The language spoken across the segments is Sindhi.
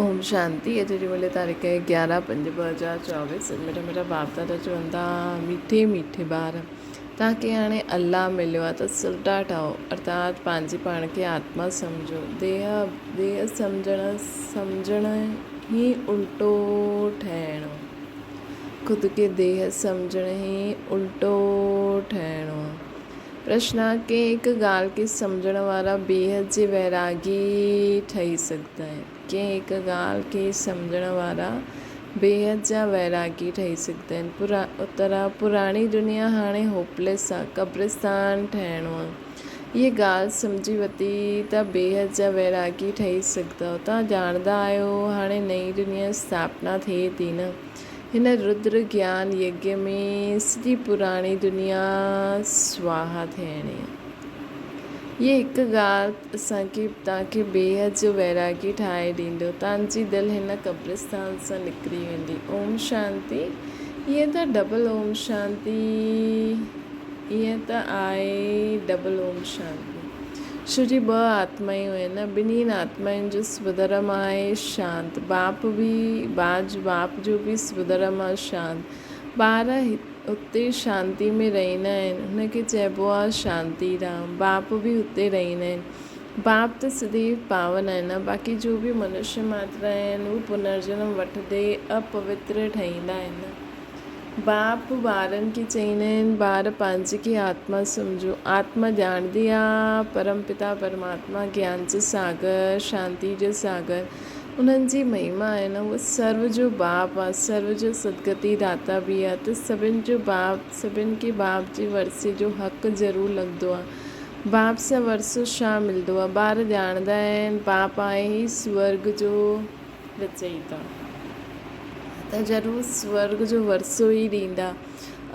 اوم شانتي اڄ جي ملي تاريخ آهي گيارهن پنج 2024 مٺا مٺا باپ دادا چون ٿا ميٺي ميٺي ٻار توهان کي هاڻي الله مليو آهي ته سلٽا ٺاهو ارٿات پنهنجي پاڻ کي آتما سمجهو ديهه ديهه سمجهڻ سمجهڻ ئي الٽو ٺهڻو خود کي ديهه سمجهڻ ئي الٽو ٺهڻو آهي. پرشن، ڪنهن هڪ ڳالهه کي سمجهڻ وارا بيحد جي ويراڳي ٺهي سگهندا آهن. ڪنهن هڪ ڳالهه کي سمجهڻ وارا بيحد جا ويراڳي ٺهي سگهندا آهن. اتر، پراڻي دنيا هاڻي هوپليس آ، قبرستان ٺهڻو آ. هيء ڳالهه سمجهي وتي ته بيحد جا ويراڳي ٺهي سگهندؤ. توهان ڄاڻندا آهيو هاڻي نئين دنيا اسٿاپنا ٿئي ٿي نه. هن ردر گيان يگيه ۾ سڄي پراڻي دنيا سواها ٿيڻي آ. هيء هڪ ڳالهه اسان کي توهان کي بيحد جو ويراڳي ٺاهي ڏيندو. توهان جي دل هن قبرستان سان نڪري ويندي. اوم شانتي. ائين ته ڊبل اوم شانتي. ائين ته آهي ڊبل اوم شانتي. شو جي ٻه آتمائون آهن نه، ٻنهين آتمائن جو سوڌرم آهي شانت. باپ به باج باپ جو به سوڌرم آهي شانت. ٻار هتي شانتي ۾ رهندا آهن، هن کي چئبو آهي شانتي ڌام. باپ به هتي رهندا آهن. باپ ته سديو پاون آهن نه، باقي جو به منشيه ماتر آهن، هو پنرجنم وٺندي اپوتر ٺهيندا آهن نه. باپ ٻارن کي چئيندا آهن، ٻار پنهنجي کي آتما سمجهو. آتما ڄاڻندي آ، پرم پتا پرماتما گيان جو ساگر، شانتي جو ساگر، انهن جي مهما آهي نه، هو سرو جو باپ آ، سرو جو سدگتي داتا به آ ته سڀن جو باپ، سڀن کي باپ جي ورثي جو حق ضرور لڳندو آ. باپ سان ورثو ڇا ملندو آ؟ ٻار ڄاڻندا آهن، باپ آهي ئي سورڳ جو. رچئيتا ته ضرور سورڳ جو ورثو ئي ڏيندا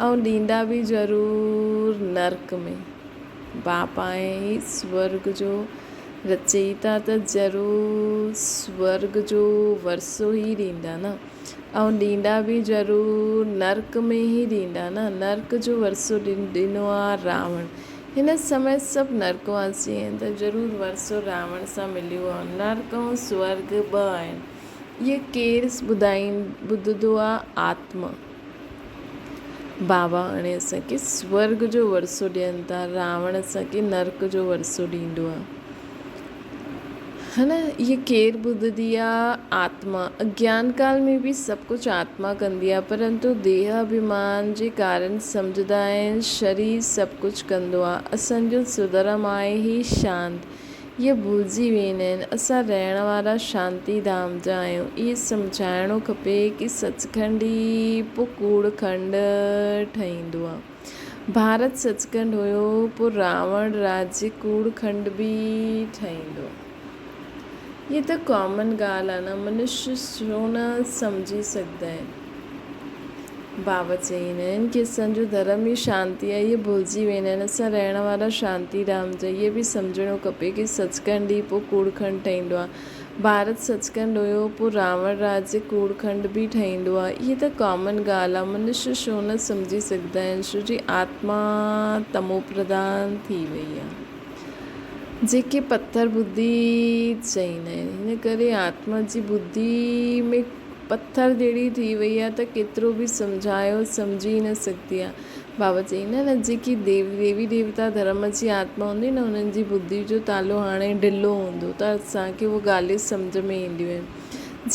۽ ڏيندا به ضرور نرڪ ۾. باپ آهي ئي سورڳ جو رچئيتا ته ضرور سورڳ جو ورثو ئي ڏيندا نه ۽ ڏيندا به ضرور نرڪ ۾ ئي ڏيندا نه. نرڪ جو ورثو ڏنو آ راوڻ. هن سمي سڀ نرڪ واسي آهن ته ضرور ورثو راوڻ سان مليو آ. نرڪ ۽ سورڳ ٻه آهن. اهي ڪير ٻڌائين ٻڌندو آ آتما. بابا هاڻي اسان کي سورڳ جو ورثو ڏين ٿا. راوڻ اسان کي نرڪ جو ورثو ڏيندو آ. ها نه اهي ڪير ٻڌندي آ؟ آتما. اگيان ڪال ۾ به سڀ ڪجهه آتما ڪندي آ پرنتو ديهه اڀيمان جي ڪارڻ سمجهندا آهن شرير سڀ ڪجهه ڪندو آ. اسان جو سڌرم آهي هي شانت. اهي ڀلجي ويندا آهن. اسان رهڻ وارا شانتي ڌام جا آهيون. اهي سمجهائڻو کپي ڪي سچکنڊ ئي پوء ڪوڙ کنڊ ٺهيندو آ. ڀارت سچکنڊ هيو، پوء راوڻ راڄ ڪوڙ کنڊ به ٺهيندو. هيء ته ڪامن ڳالهه آ نه، منش ڇو نه سمجهي سگهندا آهن. بابا چئيندا آهن ڪي اسان جو ڌرم ئي شانتي آهي، اهي ڀلجي ويندا آهن، اسان رهڻ وارا شانتي ڌام جا، اهي به سمجهڻو کپي ڪي سچکنڊ ئي پوء ڪوڙ کنڊ ٺهيندو آ. ڀارت سچکنڊ هيو، پوء راوڻ راڄ ڪوڙکنڊ به ٺهيندو آ. هيء ته ڪامن ڳالهه آ. منش ڇو نه سمجهي سگهندا آهن، ڇو جي آتما تمو پرڌان ٿي وئي آ. جيڪي پٿر ٻڌي چئيندا آهن. هن ڪري آتما جي ٻڌي ۾ پٿر جهڙي ٿي وئي آ ته ڪيترو به سمجهايو سمجهي ئي نه سگهندي آ. بابا چئيندا نه جيڪي ديوي ديوتا ڌرم جي آتما هوندي نه انهن جي ٻڌي جو تالو هاڻي ڍلو هوندو ته اسان کي اهي ڳالهيون سمجهه ۾ اينديون آهن.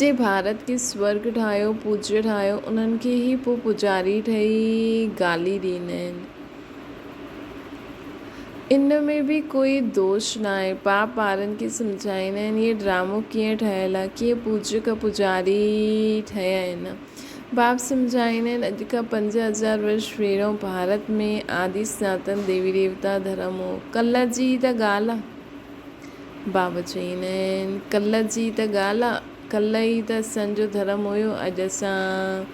جي ڀارت کي سورڳ ٺاهيو پوڄيه ٺاهيو انهن کي ئي پوء پوڄاري ٺهي گالي ڏيندا آهن. ان ۾ به ڪوئي دوش ناهي. پاپ ٻارن کي سمجهائيندا آهن هيء ڊرامو ڪيئن ٺهيل آهي ڪيئن پوڄيه کان پوڄاري ٺهيا آهن. باب سمجهائيندا آهن، اڄ کان 5000 ورش پهريون ڀارت ۾ آدي سناتن ديوي ديوتا ڌرم هو. ڪلهه جي ئي ته ڳالهه آ. باب چئيندا آهن، ڪلهه جي ئي ته ڳالهه آ، ڪلهه ئي ته اسان جو ڌرم هيو، اڄ اسان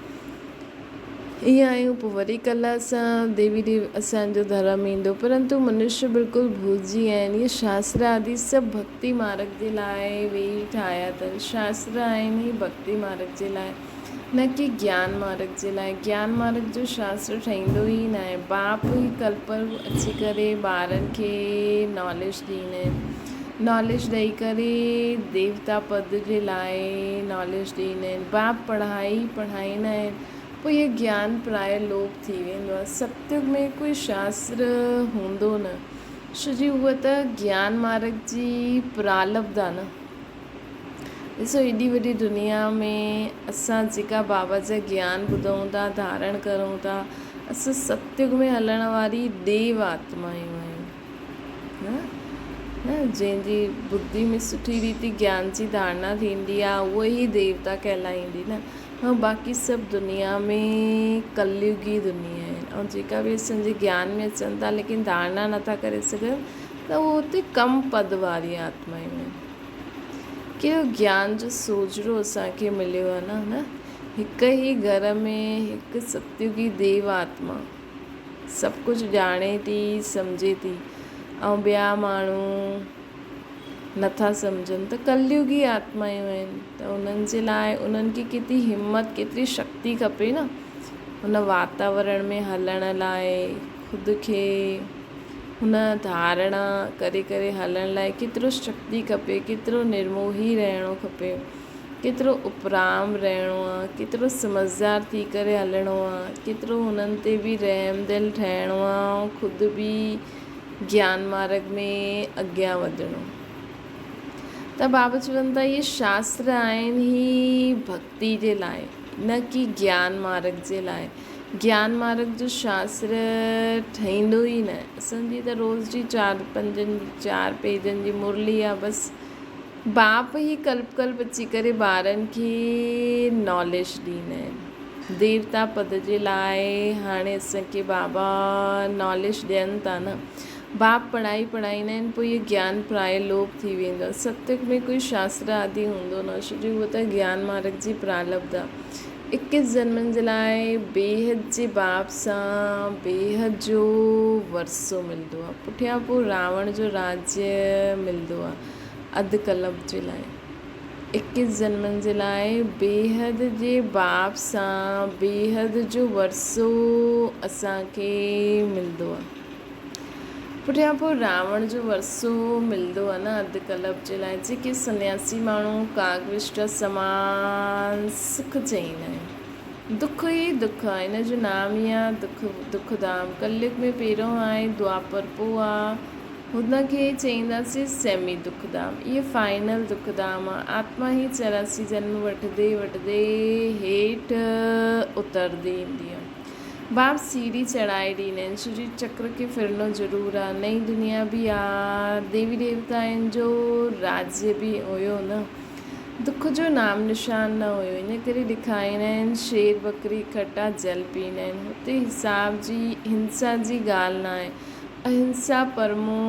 ائين آهيون، پوء وري ڪلهه اسان ديوي ديو اسان جو ڌرم ايندو. پرنتو منشيه بلڪل ڀلجي ويا آهن. اهي شاستر آدي سڀ ڀڳتي مارگ جي لاء ويهي ٺاهيا اٿن. شاستر آهن ئي ڀڳتي مارگ جي لاء. نه ڪي گيان مارگ جي لاء. گيان مارگ جو شاستر ٺهيندو ئي ناهي. باپ ئي ڪلپرو اچي ڪري ٻارن کي ناليج ڏيندا آهن. ناليج ڏئي ڪري ديوتا پد جي لاء ناليج ڏيندا آهن. باپ پڙهائي ئي پڙهائيندا آهن. پوء اهي گيان پراء لوپ ٿي ويندو آهي. ستيگ ۾ ڪوئي شاستر هوندو نه. ڇو جي اهو ته گيان مارگ جي پرالبڌ آهي نه. ڏسو ايڏي وڏي دنيا ۾ اسان جيڪا بابا جا گيان ٻڌون ٿا، ڌارڻ ڪرون ٿا، اسان ستيگ ۾ هلڻ واري ديو آتمايون آهيون. نه نه جنهن جي ٻڌي ۾ سٺي ريتي گيان جي ڌارڻا ٿيندي آهي اهو ئي ديوتا ڪهلائيندي نه. ۽ باقي سڀ دنيا ۾ ڪليگي دنيا آهن ۽ جيڪا به اسان جي گيان ۾ اچن ٿا ليڪن ڌارڻا نٿا ڪري سگهن ته اهو اتي ڪم پد واري آتمائون آهن. ڪهڙو گيان جو سوجهرو اسان کي مليو آهي نه نه هڪ ئي گهر ۾ هڪ ستيگي ديو آتما سڀ ڪجهه ڄاڻي ٿي سمجهي ٿي ۽ ٻيا ماڻهو نٿا سمجهن ته ڪليگي آتمائون آهن ته انهن جي لاء انهن کي ڪيتري همت ڪيتري شڪتي کپي نه ان واتاورڻ ۾ هلڻ لاء خود کي هن ڌارڻا ڪري ڪري هلڻ لاء ڪيترو شڪتي کپي ڪيترو نرموهي رهڻو کپي ڪيترو اپرام رهڻو آ ڪيترو سمجهدار ٿي ڪري هلڻو آ ڪيترو هنن تي به رحم دل ٺهڻو آ ۽ خود به گيان مارگ ۾ اڳيان وڌڻو. ته بابا چون ٿا اهي شاستر آهن هي ڀڳتي جي لاء نه ڪي گيان مارگ جي لاء. گيان مارگ جو شاستر ٺهيندو ئي نه. اسان جي ته روز جي چار پنجن چار پيجن جي مرلي آ بس. باپ هي ڪلپ ڪلپ اچي ڪري ٻارن کي ناليج ڏيندا آهن. ديوتا پد جي لاء هاڻي اسان کي بابا ناليج ڏين ٿا نه. باپ پڙهائي پڙهائيندا آهن پوء اهو گيان پرائي لوپ ٿي ويندو آهي. ستيگ ۾ ڪوئي شاستر آدي هوندو نه ڇو جو اهو ته گيان مارگ جي پرالبڌ آهي. اڪيس جنمن جي لاء بيحد جي باپ سان بيحد جو ورثو ملندو آهي. پٺيان پوء راوڻ جو راجيه ملندو آهي اڌ ڪلپ جي لاء. اڪيس جنمن جي لاء بيحد جي باپ سان بيحد جو ورثو اسان کي ملندو آهي. پٺيان پوء راوڻ جو ورثو ملندو آهي نه اڌ ڪلپ جي لاء جيڪي سنياسي ماڻهو ڪاغ وشٽا سمان سک چئيندا آهن. دک ئي دک آهي ان جو نام ئي آهي دک دک ڌام. ڪليگ ۾ پهريون آهي دوآپر پوء آهي. هن کي چئينداسين سيمي دک ڌام. اهي فائنل دک ڌام آ. آتما هي 84 جنم وٺندي وٺندي هيٺ اترندي ايندي آ. باپ سيڙهي چڙهائي ڏيندا آهن. شرير چڪر کي ڦرڻو ضرور آ. نئين دنيا به آ. ديوي ديوتائن جو راجيه به هيو نه. دک جو نام نشان نه هيو. ان ڪري ڏکائيندا آهن. شير ٻڪري کٽا جل پيئندا آهن. هتي حساب جي هنسا جي ڳالهه ناهي. اهنسا پرمو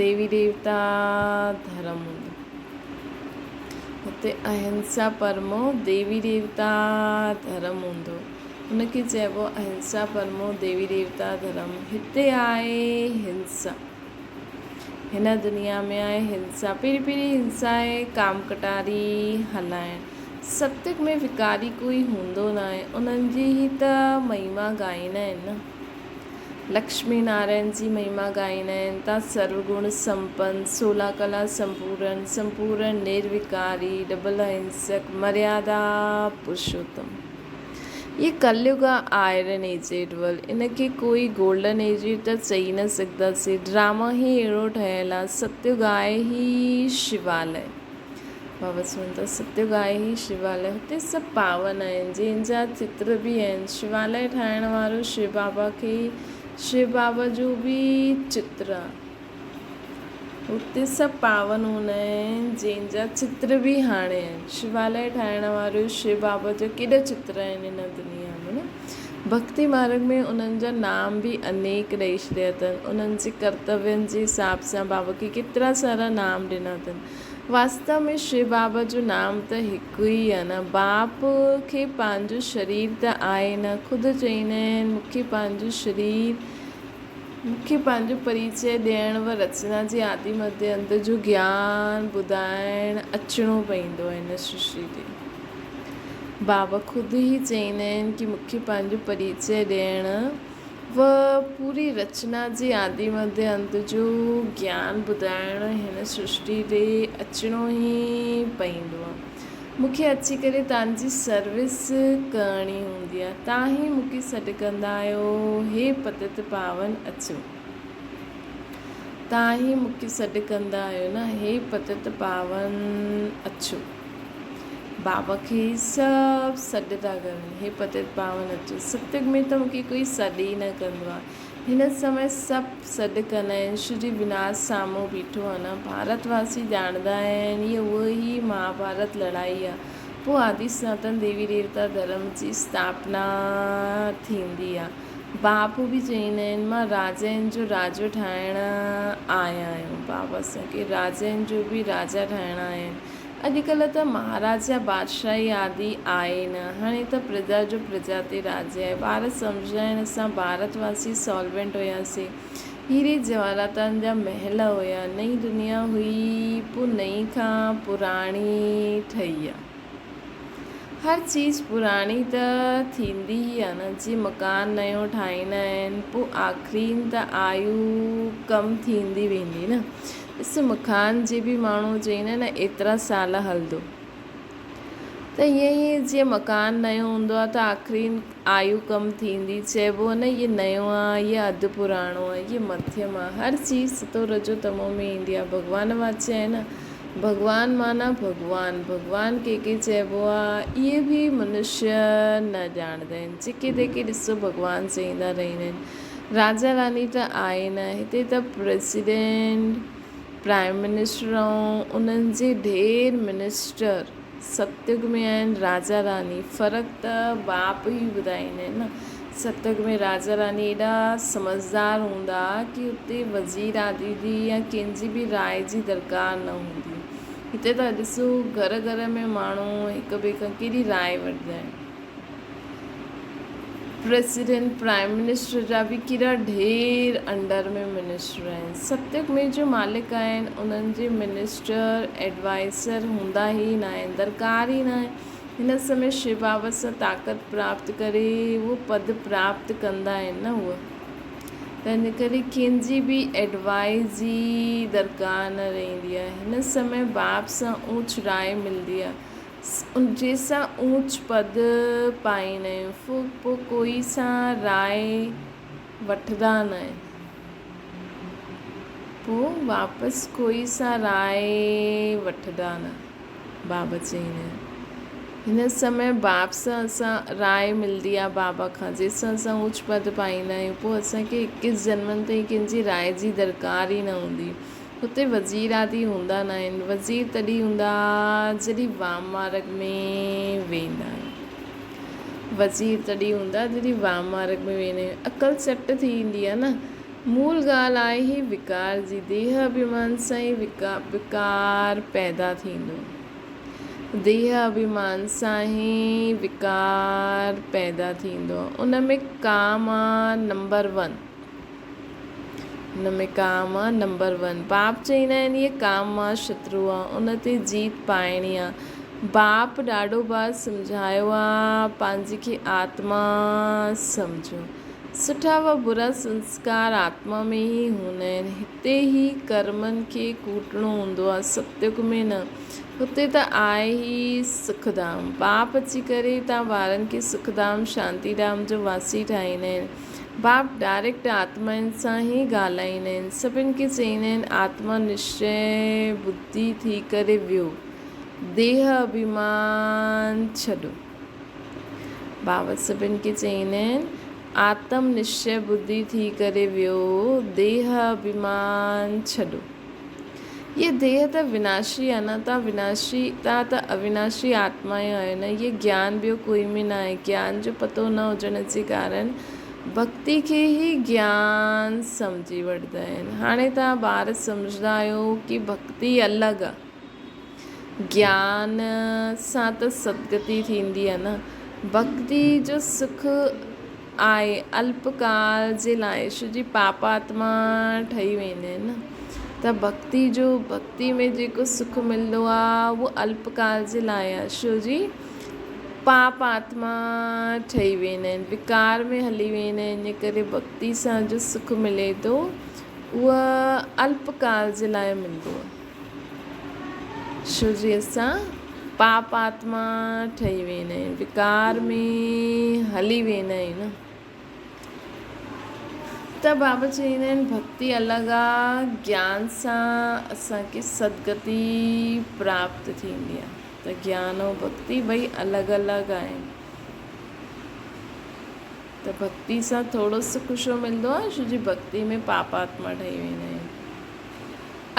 ديوي ديوتا ڌرم هوندو. هتي اهنسا پرمو ديوي ديوتا ڌرم هوندو. ان کي چئبو اهنسا پرمو ديوي ديوتا ڌرم. هتي آهي هنسا. هن دنيا ۾ آهي هنسا. پهرين پهرين هنسا آهي ڪام ڪٽاري هلائڻ. ستيگ ۾ وڪاري ڪوئي هوندو ناهي. انهن جي ئي ته مهما ڳائيندا آهن نه. لڪشمي نارائڻ جي مهما ڳائيندا آهن تان سرو گڻ سمپن، سولا ڪلا سمپورن، سمپورن نروڪاري، ڊبل اهنسڪ، مريادا پرشوتم. هي ڪليگ آ آئرن ايجڊ ورلڊ ان کي ڪوئي گولڊن ايجڊ ته چئي نه سگهنداسين ڊرامو ئي اهڙو ٺهيل آ ستيگ آهي هي شوالئه. بابا چون ٿا ستيگ آهي هي شوالئه هتي سڀ پاون آهن جنهن جا چتر به آهن شوالئه ٺاهڻ وارو شو بابا کي شو بابا جو به چتر آهي هتي سڀ پاون هوندا آهن جنهن جا چتر به هاڻي آهن شوالئه ٺاهڻ وارو شو بابا جو ڪيڏا چتر آهن هن دنيا ۾ نه ڀڳتي مارڳ ۾ انهن جا نام به انيڪ ڏئي ڇڏيا اٿن. انهن جي ڪرتوين جي حساب سان بابا کي ڪيترا سارا نام ڏنا اٿن. واستو ۾ شو بابا جو نام ته هڪ ئي آهي نه. باپ کي پنهنجو شرير ته آهي نه. خود چئيندا آهن مون کي پنهنجو شرير، مون کي پنهنجو پريچيه ڏيڻ و رچنا جي آدي مڌيه انت جو گيان ٻڌائڻ اچڻو پئيندو آهي هن سرشٽي تي. بابا خود ئي چئيندا آهن ڪي مون کي پنهنجو پريچيه ڏيڻ و پوري رچنا جي آدي مڌ انت جو گيان ٻڌائڻ هن سرشٽي تي اچڻو ئي پئيندو آ. مون کي اچي ڪري توهان جي سروس ڪرڻي هوندي آ. توهان ئي مون کي سڏ ڪندا آهيو، هي پتت پاون اچو. توهان ئي مون کي سڏ ڪندا آهيو نه، هي پتت پاون اچو. بابا کي سڀ سڏ ٿا ڪرن، هي پتت پاون اچو. ستيگ ۾ ته مون کي ڪوئي سڏ ئي نه ڪندو آهي. هن سمي سڀ سڏ ڪندا آهن، شري وناش سامهون بيٺو آهي نه. ڀارت واسي ڄاڻندا آهن هيء اهو ئي مهاڀارت لڙائي آهي. پوء آدي سناتن ديوي ديوتا ڌرم جي اسٿاپنا ٿيندي آهي. باپ به چئيندا آهن مان راجائن جو راجو ٺاهڻ آيا آهيون. بابا اسان کي راجائن جو به راجا ٺاهڻ آيا آهن. اڄڪلهه ته مهاراجا بادشاهي آدي آهي نه، هاڻي ته پرجا جو پرجا تي راڄ آهي. ٻار سمجهندا آهن اسان ڀارت واسي سالوينٽ هياسين، هيري جواهراتن جا محل هيا، نئين دنيا هئي پوء نئين کان پراڻي ٺهي آ. هر چيز پراڻي ته ٿيندي ئي آ نه، جي مڪان نيو ٺاهيندا آهن پوء آخرين ته آيو ڪم ٿيندي ويندي نه. ڏس مکان جي به ماڻهو چئين نه ايترا سال هلندو ته ائين ئي جيئن مڪان نيو هوندو آهي ته آخرين آيو ڪم ٿيندي چئبو آهي نه هي نيو آهي هي اڌ پراڻو آهي هي مٿيم آهي هر چيز ستو رجو تمو ۾ ايندي آهي ڀڳوان واچي آهي نه ڀڳوان معنيٰ ڀڳوان ڀڳوان ڪنهن کي چئبو آهي اهي به منشيه نه ڄاڻندا آهن جيڪي تيڪي ڏسو ڀڳوان چئيندا رهندا آهن راجا راني ته آهي نه، هتي ته پريزيڊنٽ، پرائيم منسٽر ۽ انهن جي ڍير منسٽر ستيگ ۾ آهن، راجا راني فرق ته باپ ئي ٻڌائيندا آهن نه، ستيگ ۾ راجا راني ايڏا سمجهدار هوندا ڪي اتي وزير آدي جي يا ڪنهن جي به راء جي درڪار نه هوندي، هتي ته ڏسو گهر گهر ۾ ماڻهو هڪ ٻئي کان ڪيڏي راء وٺندا آهن. پريزيڊنٽ، پرائيم منسٽر جا به ڪيڏا ڍير انڊر ۾ منسٽر آهن. ستيگ ۾ جو مالڪ آهن انهن جي منسٽر، ايڊوائيزر هوندا ئي ناهن، درڪار ئي ناهي. هن سمي شو بابا سان طاقت پراپت ڪري اهو پد پراپت ڪندا آهن نه اهي. تنهن ڪري ڪنهن جي به ايڊوائيز جي درڪار نه رهندي آهي. هن سمي باپ سان اوچ راء ملندي آهي. جي سان اوچ پد پائين ۽ پوء ڪوئي سان راء وٺندا ناهن. پوء واپس ڪوئي سان راء وٺندا نه. بابا چئين هن سمي باپ سان اسان راء ملندي آ بابا کان جنهن سان اسان اوچ پد پائيندا آهيون پوء اسان کي اڪيس جنمن تائين ڪنهن جي راء جي درڪار ئي نه هوندي. هتي وزير آدي هوندا ناهن. وزير تڏهن هوندا جڏهن وام مارڳ ۾ ويندا آهيون. وزير تڏهن هوندا جڏهن وام مارڳ ۾ ويندا آهيون. عقل چٽ ٿي ايندي آهي نه. مول ڳالهه آهي هي وڪار جي. ديهه اڀيمان سان ئي وڪار پيدا ٿيندو. ديهه اڀيمان سان ئي وڪار پيدا ٿيندو. ان ۾ ڪام آ نمبر ون. ان ۾ ڪام آ نمبر ون. باپ چئيندا آهن هيء ڪام مان شترو آ، ان تي جيت پائڻي آ. باپ ڏاڍو بار سمجهايو آ، پنهنجي کي آتما سمجهو. سٺا و برا سنسڪار آتما ۾ ئي هوندا آهن. هتي ئي ڪرمن کي ڪوٽڻو هوندو آ، ستيگ ۾ نه. هتي ته آهي ئي سک ڌام. باپ اچي ڪري تان ٻارن کي سک ڌام، شانتي ڌام جو واسي ٺاهيندا آهن. باپ ڊائريڪٽ آتمائن سان ئي ڳالهائيندا آهن. سڀن کي چئيندا آهن آتما نشچئه ٻڌي ٿي ڪري ويهو، ديهه اڀيمان ڇڏو. بابا سڀن کي چئيندا آهن آتم نشچئه ٻڌي ٿي ڪري ويهو، ديهه اڀيمان ڇڏو. هيء ديهه ته وناشي آهي نه، توهان وناشي، توهان ته اويناشي آتمائون آهيو نه، هيء گيان ٻيو ڪوئي ۾ نه آهي، گيان جو پتو نه هجڻ جي ڪارڻ ڀڳتي کي ئي گيان سمجهي وٺندا آهن. هاڻي توهان ٻار سمجهندا آهيو ڪي ڀڳتي الڳ آهي، گيان سان ته سدگتي ٿيندي آهي نه، ڀڳتي جو سک آهي الپ ڪال جي لاء ڇو جي پاپ آتما ٺهي ويندا آهن نه ته ڀڳتي جو ڀڳتي ۾ جيڪو سک ملندو آهي اهو الپ ڪال جي لاء آهي ڇو جي پاپ آتما ٺهي ويندا آهن، وڪار ۾ هلي ويندا آهن، ان ڪري ڀڳتي سان جو سک ملي ٿو اهو الپ ڪال جي لاء ملندو آهي. ڇو جي اسان پاپ آتما ٺهي ويندا آهيون، وڪار ۾ هلي ويندا آهيون نه. ته بابا چئيندا آهن ڀڳتي الڳ آ، گيان سان اسان کي سدگتي پراپت ٿيندي آ. ته گيان ۽ ڀڳتي ٻئي الڳ الڳ آهن. ته ڀڳتي سان ٿورو سک ڇو ملندو آ، ڇو جي ڀڳتي ۾ پاپ آتما ٺهي ويندا آهيون.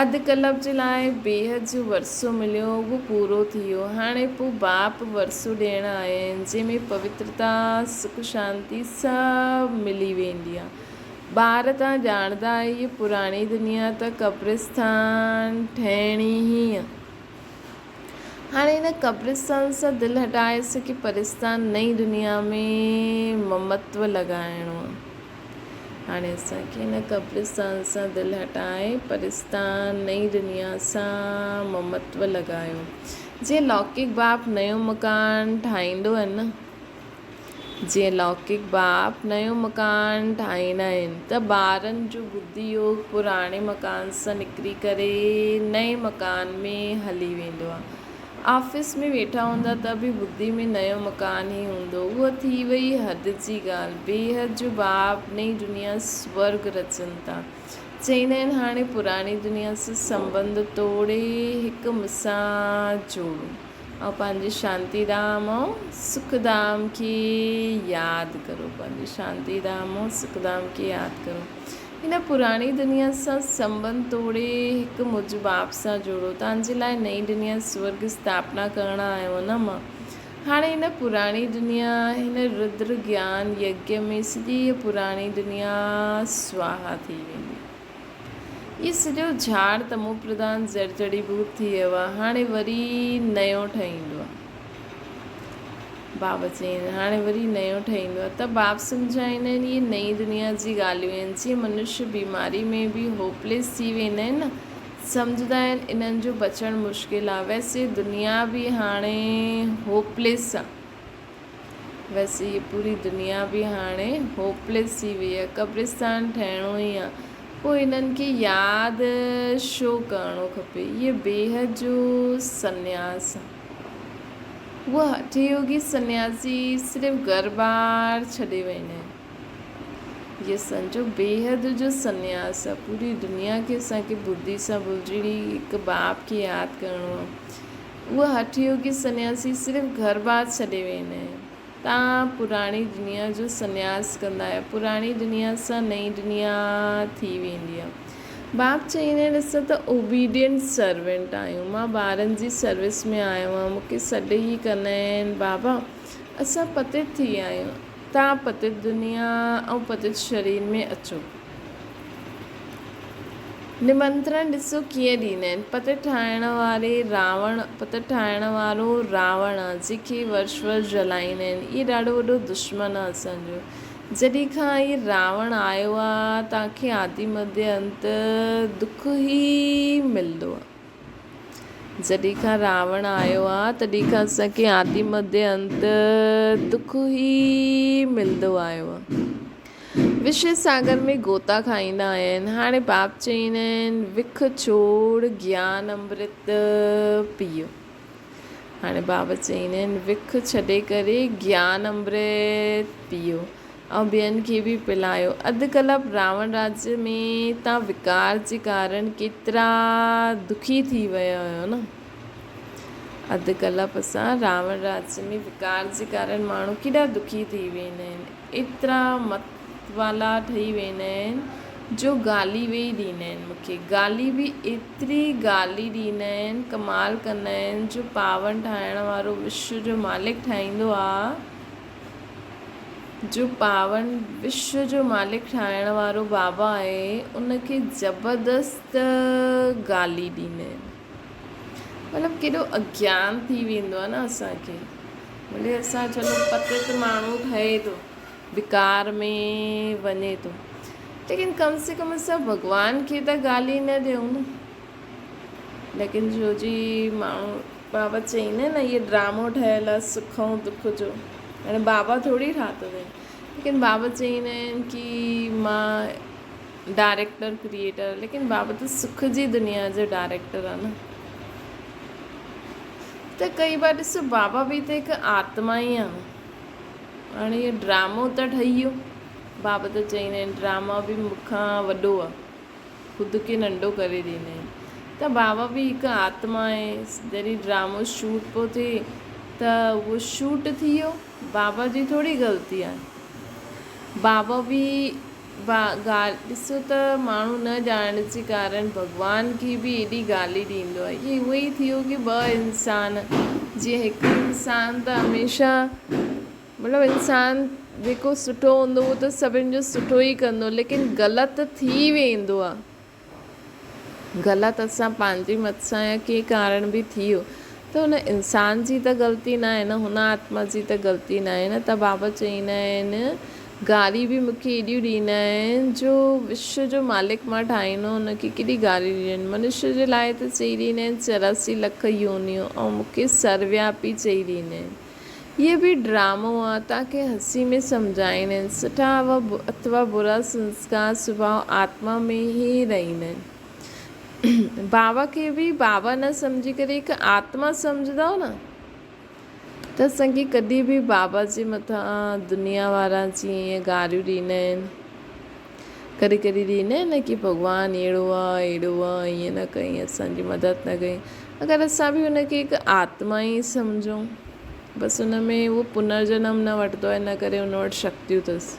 اڌ ڪلپ جي لاء بيحد جو ورثو مليو، اهو پورو ٿي ويو. هاڻي پوء باپ ورثو ڏيڻ آيا آهن، جنهن ۾ پوترتا، سک شانتي سڀ ملي ويندي آ. ٻار تان ڄاڻندا آهيو هيء پراڻي دنيا ته قبرستان ٺهڻي ئي آ. هاڻي هن قبرستان سان دل هٽائي سگهي پرستان نئين دنيا ۾ ممتو لڳائڻو آ. هاڻي اسان کي هن قبرستان سان دل هٽائي پرستان نئين دنيا سان ممتو لڳايو. جيئن لوڪڪ باپ نيو مڪان ٺاهيندو آهي نه. جيئن لوڪڪ باپ نيو مڪان ٺاهيندا آهن ته ٻارن جو ٻڌي يوگ پراڻي مڪان سان نڪري ڪري نئين مڪان ۾ هلي ويندو آهي. آفيس ۾ ويٺا هوندا ته به ٻڌي ۾ نيو مڪان ئي هوندو. اها ٿي وئي حد جي ڳالهه. بيحد جو باپ نئين دنيا سورڳ رچن ٿا. چئيندا آهن هاڻي پراڻي دنيا سان سنٻنڌ توڙي هڪ مسان جوڙو. ۽ پنهنجي شانتي ڌام ۽ سک ڌام کي ياد ڪرو پنهنجي شانتي ڌام ۽ سک ڌام کي ياد ڪرو هن پراڻي دنيا سان سنٻنڌ توڙي هڪ مجھ باپ سان جوڙو توهان جي لاء نئين دنيا سورڳ اسٿاپنا ڪرڻ آيو آهيان نه مان هاڻي هن پراڻي دنيا هن ردر گيان يگيا ۾ سڄي هيء پراڻي دنيا سواها ٿي ويندي. هي سڄو جھاڙ تمو پرڌان زھر جڙي ڀوت ٿي ويو آ، ھاڻي وري نيو ٺهيندو آ. بابا چين، ھاڻي وري نيو ٺهيندو آ. ته باب سمجھائيندا آھن، اھي نئين دنيا جي ڳالھيون آھن. جيئن منشي بيماري ۾ به ھوپليس ٿي ويندا آھن نه، سمجھندا آھن انھن جو بچڻ مشڪل آ، ويسي دنيا به ھاڻي ھوپليس آ. بس هيء پوري دنيا به هاڻي هوپليس ٿي وئي آهي. قبرستان ٺهڻو ئي آهي. پوء هنن کي ياد ڇو ڪرڻو کپي؟ هيء بيحد جو سنياس آهي. هو هٺ يوگي سنياسي صرف گهر ٻار ڇڏي ويندا آهن. هيء سمجهو بيحد جو سنياس آهي. پوري دنيا کي اسان کي ٻڌي سان ڀلجڻي هڪ باپ کي ياد ڪرڻو آهي. اهي هٺ يوگي سنياسي صرف گهر بار ڇڏي ويندا آهن. تان پراڻي دنيا جو سنياس ڪندا آهيو. پراڻي دنيا سان نئين دنيا ٿي ويندي آهي. باپ چئيندا آهن اسان ته اوبيڊينٽ سرونٽ آهيون. مان ٻارن جي سروس ۾ آيو آهيان. مون کي سڏ ئي ڪندا آهن بابا اسان پتيت ٿي ويا آهيون. تان پتيت دنيا ۽ پتيت شرير ۾ اچو. نمنترڻ ڏسو ڪيئن ڏيندا آهن. پت ٺاهڻ واري راوڻ پت ٺاهڻ وارو راوڻ آ جنهن کي ورش ورش جلائيندا آهن. اهي ڏاڍو وڏو دشمن آ اسان جو. جڏهن کان اهي راوڻ آيو آ توهان کي آدي مڌيه انت دک ئي ملندو آ. جڏهن کان راوڻ آيو آ تڏهن کان اسان کي آدي مڌيه انت دک ئي ملندو آيو آ. وشيه ساگر ۾ غوطا کائيندا آيا آهن. هاڻي باپ چئيندا آهن وک ڇوڙ گيان امرت پيئو. هاڻي بابا چئيندا آهن وک ڇڏي ڪري گيان امرت پيئو. ۽ ٻين کي به پلايو. اڌ ڪلپ راوڻ راڄ ۾ تان وڪار جي ڪارڻ ڪيترا دکي ٿي ويا هيو نه. اڌ ڪلپ اسان راوڻ راڄ ۾ وڪار جي ڪارڻ ماڻهو ڪيڏا دکي ٿي ويندا آهن. ايترا متوالا ٺهي ويندا آهن جو گالي ويهي ڏيندا آهن مون کي گالي به ايتري گالي ڏيندا آهن ڪمال ڪندا آهن جو پاون ٺاهڻ وارو وشو جو مالڪ ٺاهيندو آ. جو پاون وشو جو مالڪ ٺاهڻ وارو بابا آهي ان کي زبردست گالي ڏيندا آهن مطلب ڪيڏو اگيان ٿي ويندو آهي نه اسان کي ڀلي اسان چلو پتت ماڻهو ٺهي ٿو وڪار ۾ وڃي ٿو ليڪن ڪم سي ڪم اسان ڀڳوان کي ته گالي نه ڏيون نه ليڪن جو جي ماڻهو. بابا چئيندا آهن نه اهي ڊرامو ٺهيل آهي سک ۽ دک جو هاڻي بابا ٿوري ٺاتو اٿئي ليڪن بابا چئيندا آهن ڪي مان ڊائريڪٽر ڪريئيٽر ليڪن بابا ته سک جي دنيا جو ڊائريڪٽر آهي نه ته ڪئي بار ڏسو بابا به ته هڪ آتما ئي آهي هاڻي اهو ڊرامو ته ٺهي ويو بابا ته چئيندا آهن ڊراما به مون کان وڏو آهي خود کي ننڍو ڪري ڏيندا آهن ته بابا به هڪ آتما آهي جڏهن ڊرامو شوٽ پيو ٿئي ته اهو شوٽ ٿي ويو بابا جي ٿوري غلطي آهي بابا به ڳالهه ڏسو ته ماڻهو نه ڄاڻڻ جي ڪارڻ ڀڳوان کي به ايڏي گالي ڏيندو آهي اهو ئي ٿيو ڪي ٻه انسان جيئن هڪ انسان ته هميشه مطلب انسان جيڪو سٺو هوندو اهو ته سڀن جو سٺو ئي ڪندو ليڪن غلط ٿي ويندو آ غلط اسان پنهنجي مت سان يا ڪنهن ڪارڻ به ٿي ويو ته ان انسان جي ته غلطي نه آهي نه هن آتما جي ته غلطي نه آهي نه ته بابا چئيندا آهن گاري به مونکي ايڏيون ڏيندا آهن جو وشو جو مالڪ مان ٺاهيندو هن کي ڪيڏي گاري ڏيندا آهن منشي جي لاء ته چئي ڏيندا آهن 84 لک يونيون ۽ مونکي سروياپي چئي ڏيندا آهن هيء به ڊرامو آ، توهان کي هسي ۾ سمجهائين آهن. سٺا اٿوا برا سنسڪار سڀاء آتما ۾ ئي رهندا آهن. بابا کي به بابا نه سمجهي ڪري هڪ آتما سمجهندؤ نه ته اسان کي ڪڏهن به بابا جي مٿان دنيا وارا جيئن ائين گاريون ڏيندا آهن. ڪڏهن ڪڏهن ڏيندا آهن نه ڪي ڀڳوان اهڙو آ اهڙو آ ائين نه ڪئين اسان جي مدد نه ڪئين اگر اسان به ان کي هڪ آتما ئي سمجهون بس ان ۾ اهو پنرجنم نه وٺندو آهي ان ڪري ان وٽ شڪتيون اٿس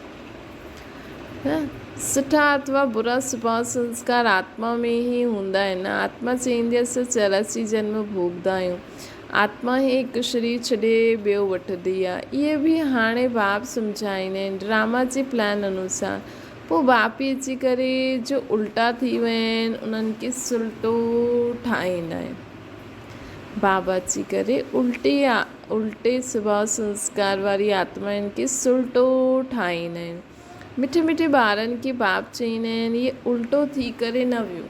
سٺا اٿوا برا سڀاء سنسڪار آتما ۾ ئي هوندا آهن آتما چئيندي اسان 84 جنم ڀوڳدا آهيون آتما هي هڪ شرير ڇڏي ٻيو وٺندي آ. اهي به هاڻي باپ سمجهائيندا آهن ڊراما جي پلان انوسار. پوء باپ ئي اچي ڪري جو الٽا ٿي ويا آهن انهن کي سلٽو ٺاهيندا آهن. بابا اچي ڪري الٽي الٽي سڀاء سنسڪار واري آتمائن کي سلٽو ٺاهيندا آهن. مٺي مٺي ٻارن کي باپ چئيندا آهن اهي الٽو ٿي ڪري نه ويهو.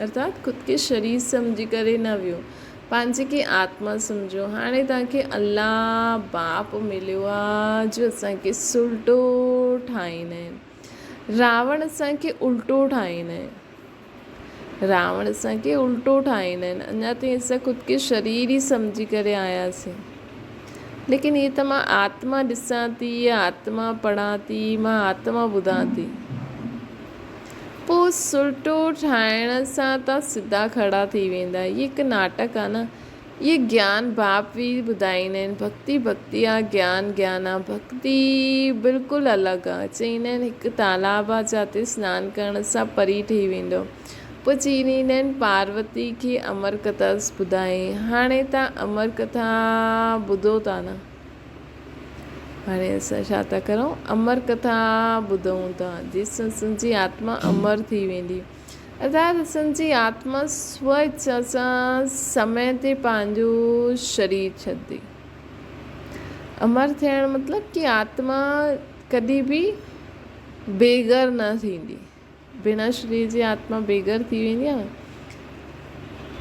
ارٿات خود کي شرير سمجهي ڪري نه ويهو، پنهنجي کي آتما سمجهو. هاڻي توهان کي الله باپ مليو آ جو اسان کي سلٽو ٺاهيندا آهن. راوڻ اسان کي الٽو ٺاهيندا آهن. راوڻ اسان کي الٽو ٺاهيندا آهن. اڃا تائين اسان خود کي شرير ئي سمجهي ڪري آياسين. ليڪن هي ته مان آتما ڏسان ٿي، آتما پڙهان ٿي، مان آتما ٻڌان ٿي. پوء سلٽو ٺاهڻ سان تان سڌا کڙا ٿي ويندا. هي هڪ ناٽڪ آ نه. اهي گيان باپ به ٻڌائيندا آهن. ڀڳتي ڀڳتي آ، گيان گيان آ. ڀڳتي بلڪل الڳ آ. چئيندا آهن هڪ تالاب آ جاتي سنان ڪرڻ سان پري ٺهي ويندو. پوء چئي ڏيندا آهن پاروتي کي امر ڪٿا ٻڌائين. هاڻي تان امر ڪٿا ٻڌو ٿا نه. هاڻي اسان ڇا ٿا ڪرون؟ امر ڪٿا ٻڌون ٿا، جنهن سان اسان جي آتما امر ٿي ويندي. ارٿات اسان جي آتما سو اڇا سان سمي تي پنهنجو شرير ڇڏندي. امر ٿيڻ مطلب ڪي آتما ڪڏهن به بيگهر نه ٿيندي. بنا شرير جي آتما بيگهر ٿي ويندي آهي نه.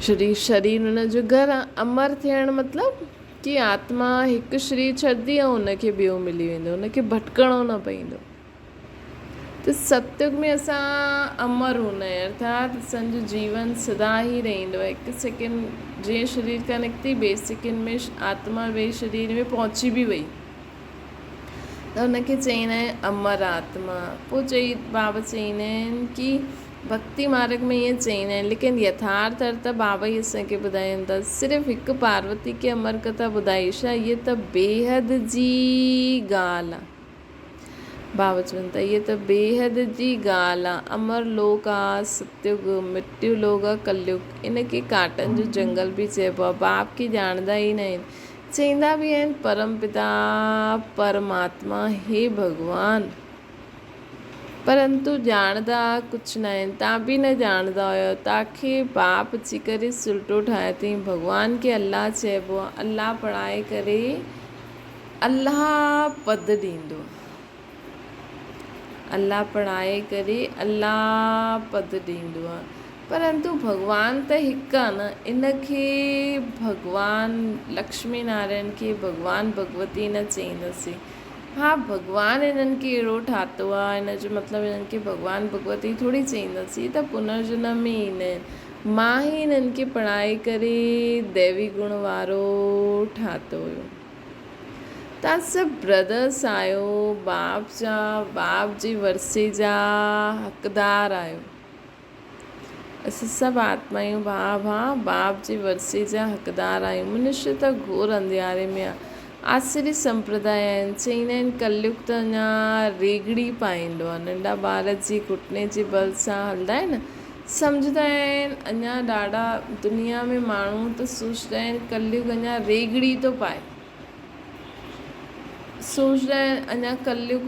شرير شرير ان جو گهر آهي. امر ٿيڻ مطلب ڪي آتما هڪ شرير ڇڏندي ۽ ان کي ٻيو ملي ويندو، ان کي ڀٽڪڻو نه پوندو. ته ستيگ ۾ اسان امر هوندا آهيون ارٿات اسان جو جيون سدا ئي رهندو آهي. هڪ سيڪنڊ جيئن شرير کان نڪتي ٻئي سيڪنڊ ۾ آتما ٻئي شرير ۾ پهچي به وئي. ته ان کي چئيندا آهن امر آتما. پوء چئي بابا چئيندا آهن ڪي ڀڳتي مارگ ۾ ائين چئيندا آهن ليڪن يٿارٿ ارٿ بابا ئي اسان کي ٻڌائين ٿا صرف هڪ پاروتي کي امر ڪٿا ٻڌائي ڇا هيء ته بيحد جي ڳالهه آ. بابا چون ٿا هيء ته بيحد جي ڳالهه آ. امر لوڪ آ ستيگ، مرتيو لوڪ آ ڪليگ. ان کي ڪانٽن جو جنگل به چئبو آ. باپ کي ڄاڻندا ئي ناهن. چئيندا به آهن پرم پتا پرماتما هي ڀڳوان پرنتو ڄاڻندا ڪجهه ناهن تان به نه ڄاڻندا هيو تاکي باپ اچي ڪري سلٽو ٺاهيو اٿئي ڀڳوان کي الله چئبو آهي الله پڙهائي ڪري الله پد ڏيندو الله پڙهائي ڪري الله پد ڏيندو آهي. پرنتو ڀڳوان ته هڪ آ نه، ان کي ڀڳوان لڪشمي نارائڻ کي ڀڳوان ڀڳوتي نه چئينداسين. ها ڀڳوان انهن کي اهڙو ٺاتو آ، ان جو مطلب انهن کي ڀڳوان ڀڳوتي ٿوري چئينداسين ته پنرجنم ۾ ايندا آهن. مان ئي انهن کي پڙهائي ڪري ديوي گڻ وارو ٺاتو هيو. توهان سڀ برادرس آهيو، باپ جا، باپ جي ورثي جا حقدار آهيو. اسين سڀ آتمائون ڀاء ڀاء باپ جي ورثي جا حقدار آهيون. منشي ته گهور انڌياري ۾ آ. آسري سمپرداء آهن. چئيندا آهن ڪليگ ته اڃا ريگڙي پائيندو آ. ننڍا ٻار جي گهٽني جي بل سان هلندا آهن. سمجهندا آهن اڃا ڏاڍا دنيا ۾ ماڻهو ته سوچندا آهن ڪليگ اڃا ريگڙي ٿو پائي. سوچندا آهن اڃا ڪليگ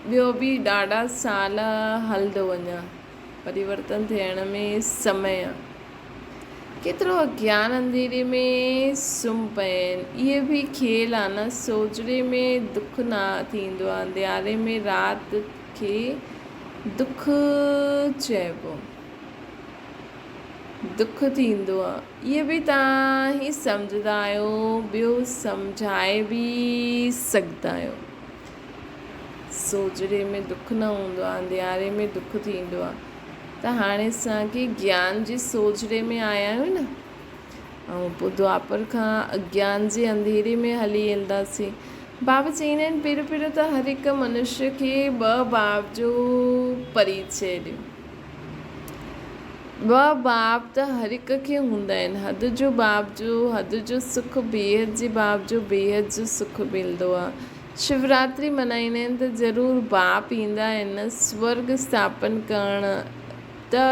ٻيو به ڏاڍا سال هلندو اڃا. پريورتن ٿيڻ ۾ سمي آ. ڪيترو اگيان انڌيري ۾ سمهه پيا آهن. اهي به کيل آ نه. سوجهري ۾ دک نه ٿيندو آ. انڌياري ۾ رات کي دک چئبو. دک ٿيندو آ. اهي به توهان ئي سمجهندا آهيو ٻيو سمجهائي به سگهندا آهيو. سوجهري ۾ دک نه هوندو آهي، انڌياري ۾ دک ٿيندو آهي ته هاڻي اسان کي گيان جي سوجهري ۾ آيا آهيون نه ۽ پوء دوآپر کان اگيان جي انڌيري ۾ هلي وينداسين. بابا چئيندا آهن پهريون پهريون ته هر هڪ منشيه کي ٻه باب جو پريچيه ڏيو. ٻه باب ته هر هڪ کي هوندا آهن. حد جو باب جو حد جو سک، بيحد جي باب جو بيحد جو سک ملندو آهي. شوراتري ملهائيندا آهن ته ضرور باپ ايندا آهن سورڳ اسٿاپن ڪرڻ ته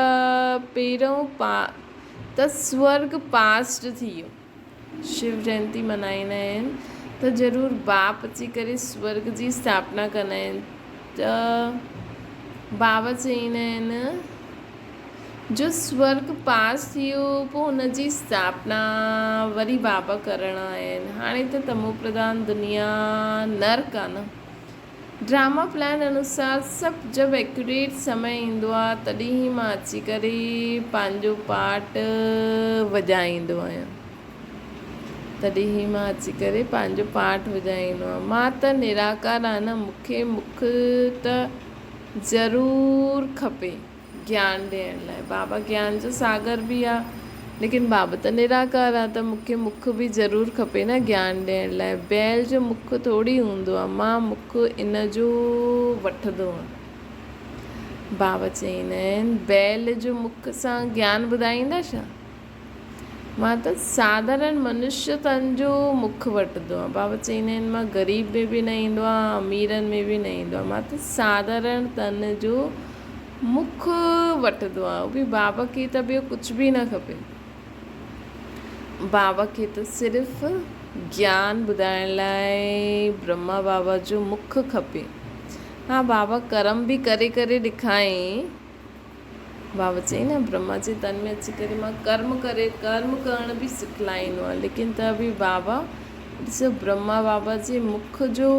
پهريون پا ته سورڳ پاسڊ ٿي ويو. شو جينتي ملهائيندا آهن ته ضرور باپ اچي ڪري سورڳ جي اسٿاپنا ڪندا آهن ته بابا چئيندا آهن. جو سورڳ پاس ٿي ويو پوء ان جي اسٿاپنا وري بابا ڪرڻ آيا آهن. هاڻي ته تمو پرڌان دنيا نرڪ آ نه. ڊراما پلان انوسار سڀ جب ايڪيوريٽ سمي ايندو آ تڏهن ئي مان اچي ڪري پنهنجو پارٽ وڄائيندو آهيان. تڏهن ئي مان اچي ڪري پنهنجو پارٽ وڄائيندو آهيان. مان ته نراڪار آهيان نه مون کي مک ته ضرور کپي. گيان ڏيڻ لاء. بابا گيان جو ساگر به آ، ليڪن بابا ته نراڪار آ ته مون کي مک به ضرور کپي نه گيان ڏيڻ لاء. بيل جو مک ٿوري هوندو آ، مان مک ان جو وٺندو آن. بابا چئيندا آهن، بيل جو مک سان گيان ٻڌائيندا ڇا؟ مان ته ساڌارڻ منشيه تن جو مک وٺندو آهيان. بابا چئيندا آهن مان غريب ۾ به نه ايندو آهيان اميرن ۾ به نه ايندو آهيان مان ته ساڌارڻ تن جو مک وٺندو آهيان. اهو به بابا کي ته ٻيو ڪجهه به نه کپي. بابا کي ته صرف گيان ٻڌائڻ لاء برهما بابا جو مک کپي. ها بابا ڪرم به ڪري ڪري ڏکائين. بابا چيائين نه برهما جي تن ۾ اچي ڪري مان ڪرم ڪري ڪرم ڪرڻ به سکلائيندو آهيان ليڪن ته به بابا ڏسو برهما بابا جي مک جو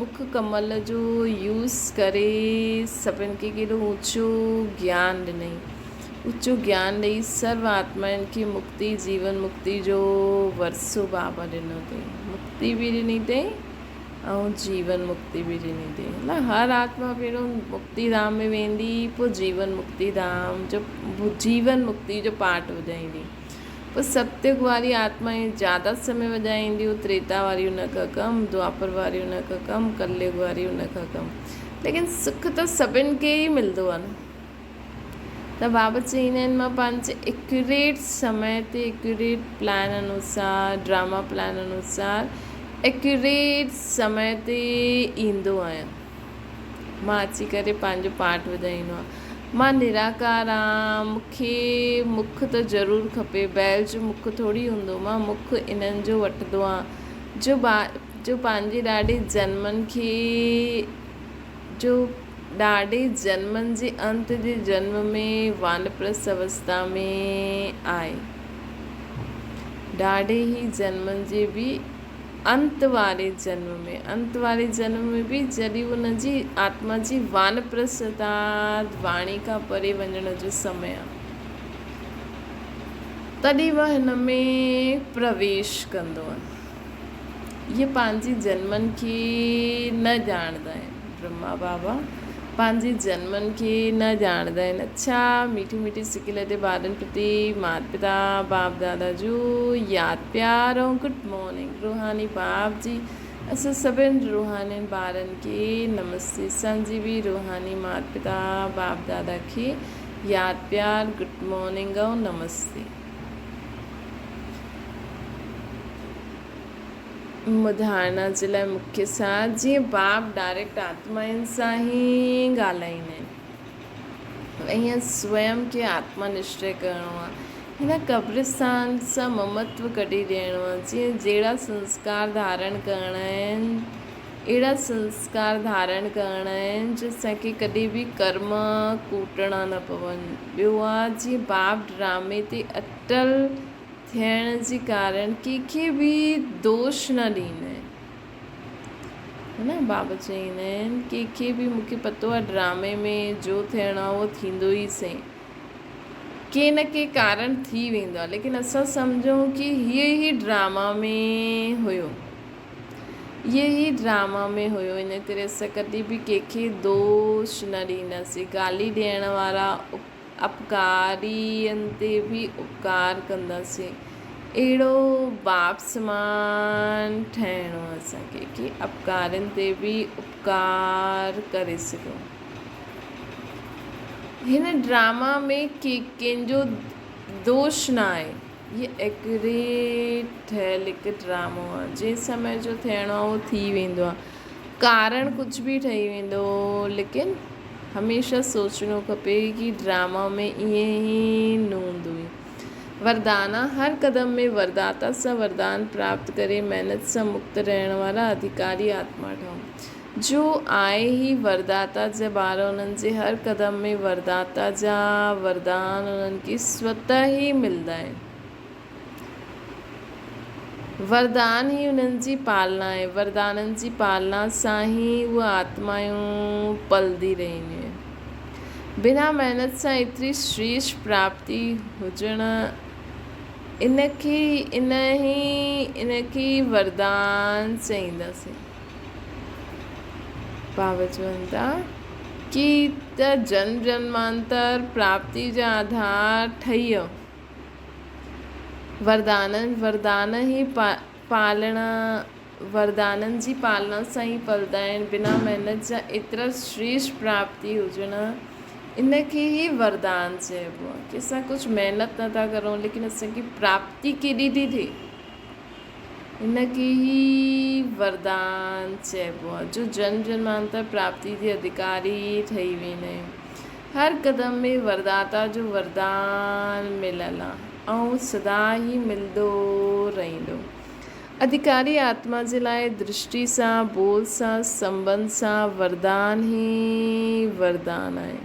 مک ڪمل جو يوز ڪري سڀن کي ڪيڏو اوچو گيان ڏنائين اوچو گيان ڏئي سرو آتمائن کي مڪتي جيون مڪتي جو ورثو بابا ڏنو اٿئي مڪتي به ڏني اٿئي ۽ جيون مڪتي به ڏني اٿئي. مطلب هر آتما پهريون مڪتي ڌام ۾ ويندي پوء جيون مڪتي ڌام جو جيون مڪتي جو پارٽ وڄائيندي. پوء ستيگ واري آتمائون زياده سمي وڄائينديون، تريتا واري ان کان ڪم، دوآپر واري ان کان ڪم، ڪليگ واري ان کان ڪم. ليڪن سک ته سڀن کي ئي ملندو آهي نه. ته بابا چئيندا آهن مان پنهنجي ايڪيوريٽ سمي تي ايڪيوريٽ پلان انوسار ڊراما پلان انوسار ايڪيوريٽ سمي تي ايندو آهيان مان اچي ڪري پنهنجو پارٽ وڄائيندو آهيان مان نراڪار آهيان مونکي مک ته ضرور کپي بيل جو مک ٿوري هوندو مان مک انهن جو وٺندو آهيان جو با جو پنهنجي ڏاڍي جنمن کي جو ڏاڍي جنمن جي انت جي جنم ۾ وانپرست اوستا ۾ آهي. ڏاڍي ئي جنمن جي به انت واري جنم ۾، انت واري جنم ۾ به جڏهن ان جي آتما جي وانپرست ارٿات واڻي کان پري وڃڻ جو سمي آهي. تڏهن به هن ۾ پرويش ڪندو آهي. اهي پنهنجي جنمن کي نه ڄاڻندا آهن. برهما بابا پنهنجي جنمن کي نه ڄاڻندا آهن. اڇا ميٺي ميٺي سڪي لڏي ٻارن پرتي مات پتا باپ دادا جو ياد پيار ۽ گڊ مارننگ. روحاني باپ جي اسان سڀن روحانين ٻارن کي نمستي. اسان جي به روحاني مات پتا باپ دادا کي ياد پيار گڊ مارننگ ۽ نمستي. ڌارڻا جي لاء مکيه ساٿ جيئن باپ ڊائريڪٽ آتمائن سان ئي ڳالهائيندا آهن ائين سويم کي آتما نشچي ڪرڻو آهي هن قبرستان سان ممتو ڪڍي ڏيڻو آهي جيئن جهڙا سنسڪار ڌارڻ ڪرڻا آهن اهڙا سنسڪار ڌارڻ ڪرڻا آهن جو اسان کي ڪڏهن به ڪرم ڪوٽڻا نه پون. ٻيو آ جيئن باپ ڊرامي تي اٽل ٿيڻ جي ڪارڻ ڪنهن کي به دوش نه ڏيندا آهن. ها نه بابا چئيندا آهن ڪنهن کي به مون کي پتو آ ڊرامي ۾ جو ٿيڻو آ اهو ٿيندو ئي سهي. ڪي نه ڪي ڪارڻ ٿي ويندو آ ليڪن اسان سمجهون ڪي هيء ئي ڊراما ۾ هيو. اهي ئي ڊراما ۾ هيو ان ڪري اسان ڪڏهن به ڪنهن کي دوش نه ڏينداسين. گالي ڏيڻ وارا اپڪارين تي به اپڪار ڪنداسين. اهڙو باپ سمان ٺهڻو اسان کي ڪي اپڪارين تي به اپڪار ڪري سگهون. هن ڊراما ۾ ڪنهن جو دوش نه آهي. هي ايڪيوريٽ ٺهيل هڪ ڊرامو آ. جنهن سمي جو ٿيڻو آ اهو ٿي ويندو آ. ڪارڻ ڪجهه به ٺهي ويندو ليڪن هميشه سوچڻو کپي ڪي ڊراما ۾ ائين ئي نه هوندو هي. وردانا هر قدم ۾ ورداتا سان وردان پراپت ڪري محنت سان مڪت رهڻ وارا اڌيڪاري آتما ٺهو. جو آء هي ورداتا جا ٻار انهن جي هر قدم ۾ ورداتا جا وردان انهن کي سوته ئي ملندا آهن. وردان ئي انهن جي پالنا آهي. وردانن جي پالنا سان ئي اهي آتمائون پلندي رهنديون آهن. بنا محنت سان ايتري شريش پراپتي هجڻ ان کي ان ئي وردان چئينداسين. بابا چون ٿا ڪي ته جنم جنمانتر پراپتي جا آڌار ٺهي ويو. وردانن وردان ئي پالڻا وردانن جي پالنا سان ئي پلدا آهن. بنا محنت جا ايترا شريش پراپتي هجڻ ان کي ئي وردان چئبو آهي ڪي اسان ڪجهه محنت نٿا ڪرون ليڪن اسان کي پراپتي ڪيڏي ٿي ٿئي. ان کي ئي وردان چئبو آهي، جو جنم جنمانتر پراپتي جي اڌڪاري ٺهي ويندا آهيون. هر قدم ۾ ورداتا جو وردان مليل آهي ۽ سدا ئي ملندو رهندو. اڌڪاري آتما جي لاء درشٽي سان، ٻول سان، سنٻنڌ سان وردان ئي وردان آهي.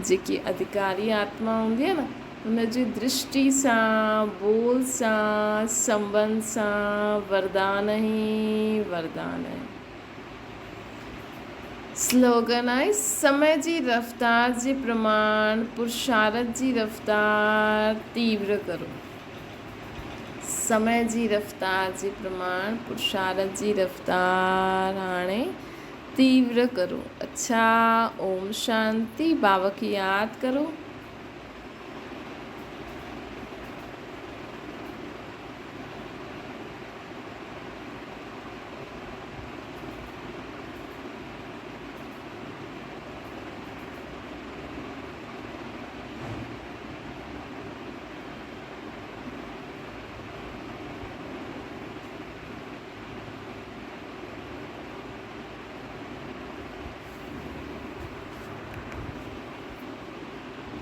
جيڪي اڌڪاري آتما هوندي آهي نه، ان جي درشٽي سان، ٻول سان، سنٻنڌ سان وردان ئي وردان آهي. سلوگن آهي، سمي جي رفتار جي پرماڻ پرشارٿ جي رفتار تيور ڪرو. سمي جي رفتار جي پرماڻ پرشارٿ جي رفتار هاڻي تيور ڪرو. اڇا اوم شانتي بابا کي ياد ڪرو.